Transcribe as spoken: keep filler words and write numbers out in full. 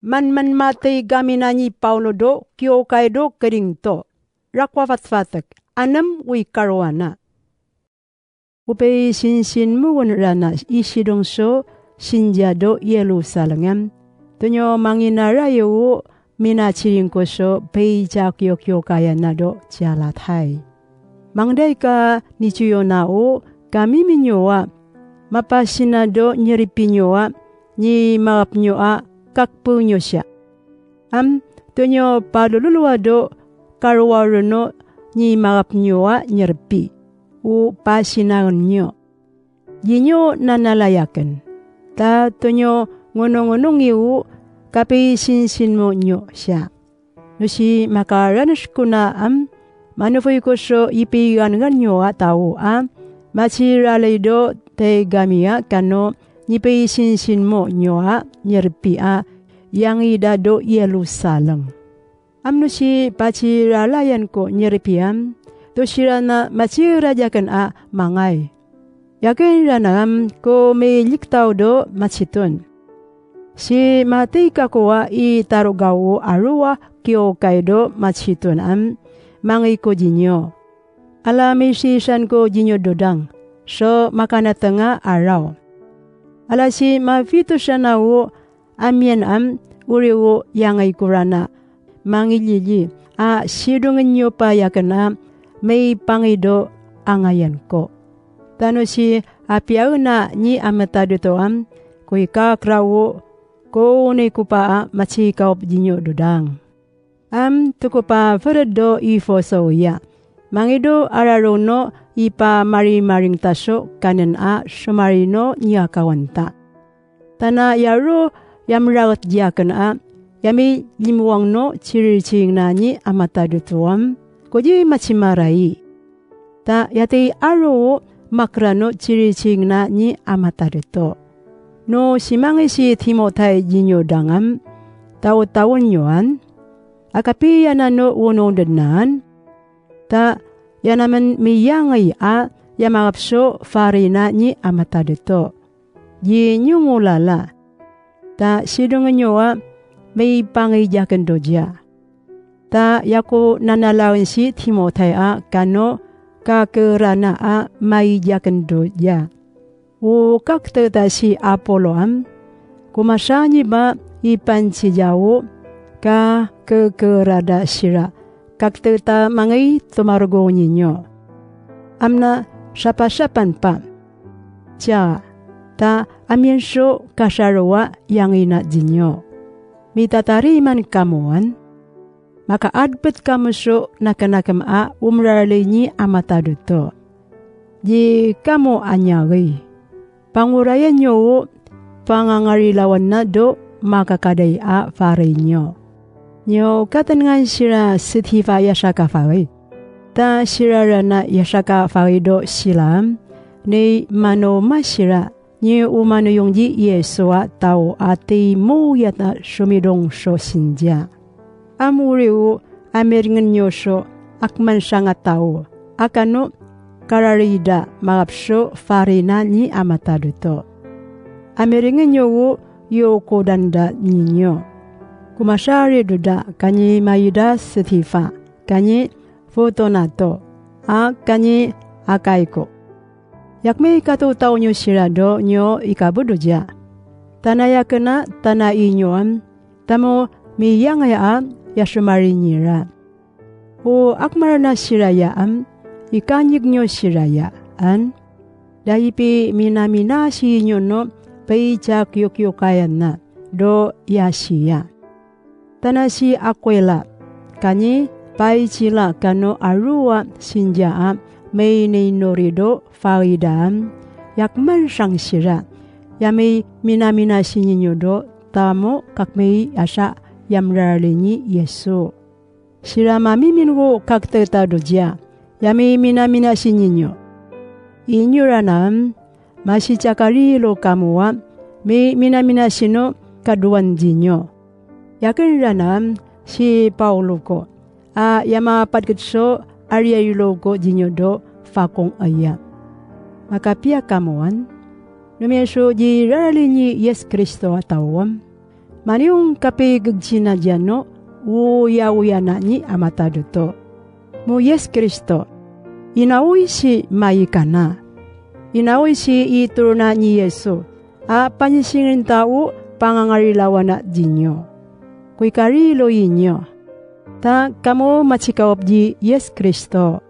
Manman matay gaminan i Paulo do kiyokay do kering to. Rako a fatfatek, anem o ikarowa na. O paisinsin mon rana i sidong so sindia do Yerusalem, tonyo manginara iyo o minaciring ko so paicakiyokiyokayan na do ciyalathay. Mangday ka niciyo na o kamimin iyo a mapasina do nyerpi niyo a nyimagap niyo a kakpeng iyo siya. Am, tonyo palololowa do karowa ron o nyimagap niyo a nyerpi o pasinaen niyo. Di niyo nanalayaken. Ta tonyo ngonongonong iyo o kapaisinsin mo niyo siya. No si makaranes ko na am, manofoy ko so ipigangan iyo a taw a maciralay do taygami a kano nipaisinsin mo niyo a nyerpi a yangida do Yerusalem. Am no si paciralayan ko nyerpi am, to siran a macirad iyaken a mangay. Iyaken rana am ko miliktaw do maciton. Si matay kako a itarogaw o aro a kiyokay do maciton am, mangay ko di niyo. Ala misisan ko di niyo dodang so makanateng a araw. Ala si mapito sana o amiyan am, oriyo o yangay ko rana mangilili a sidongen iyo pa iyaken a maipangay do angayan ko. Tano si apiyaen a nyi a matado to am ko ikakra o ko onay ko pa a macikaop di niyo dodang. Am, to ko pa ferdo ifoso iya. Mangido araro no ipamarimaring ta so kanen a somari no niyakawan ta. Tana iyaro yamraget diyaken a yamilimowang no ciriricing na nyi a matado to am ko di macimarai. Ta yatay aro o makra no ciriricing na nyi a matado to. No simangay si Timotay di niyo dang am, taotaon iyo an, a kapiya na no wonong den an, ta iyanamen miyangay a yamagap so fari na nyi a matado to. Di niyo ngolala. Ta sidongen iyo a maipangay diyaken do diya. Ta iyako nanalawen si Timotay a kano kakerana a mai diyaken do diya. O kaketeta si Apolo am, ko masa nyi ba ipanci diya o kakekerada sira. Kaketeta mangay tomargo nyi niyo. Amna sapasapan pa. Tiya, ta amiyan so kasarowa yangina di niyo. Mitatariman kamo an. Makaadpet kamo so nakenakem a omraralay nyi a matado to. Di kamo anyagay. Pangorayan iyo o pangangarilawan na do makakadai a faray niyo. Niyo katenengan sira setifa iyasaka faray. Ta sira rana iyasaka faray do silam, ni mano masira, niyo o manoyong di Yeso a taw a timoyat a somidong so sindia. Amori o amiringen iyo so akman sangataw a kano kararida magap so fari na nyi a matado to. Amiringen iyo o iyo ko danda nyi niyo. Ko masari doda kanyi mayida setifa, kanyi fotonato, a kanyi akaiko. Iyakmay katotaw niyo sira do niyo ikabodo diya. Tana iyakena tana inyo am, tamo miyangaya a iyasomari nyi ra. O akmar na sira ya am, ikanyeg niyo sira ya an. Da ipiminaminasi niyo no paicakiyokiyokayan na do iyasiya. Tana si Akwila, kanyi paicila kano arowa sindia a mainainori do faida am, iyakman sang sira. Iyamay minaminasi niyo do tamo kakmay asa iyamrarali nyi Yeso. Sira mamimin ko kaketeta do diya, iyamay minaminasi niyo. Inyo rana am, masicakari lo kamo a miminaminasi no kadowan di niyo. Iyaken rana am si Paulo ko, a iyamapadket so ariyaylo ko di niyo do fakong aya. Makapiya kamo an, no miyaso di rarali nyi Yeso Kristo a taw am, Maniyo ngka pegeg sina giyano o oyaoyana niyi a matad oto. Mo Yis Kristo, inaoy si mayi kana. Inaoy si itorona niyi Yiso a panisingin ta o pangangarilawana diniyo ko ikariloyi niyo. Ta kamo matsikaop di Yis Kristo.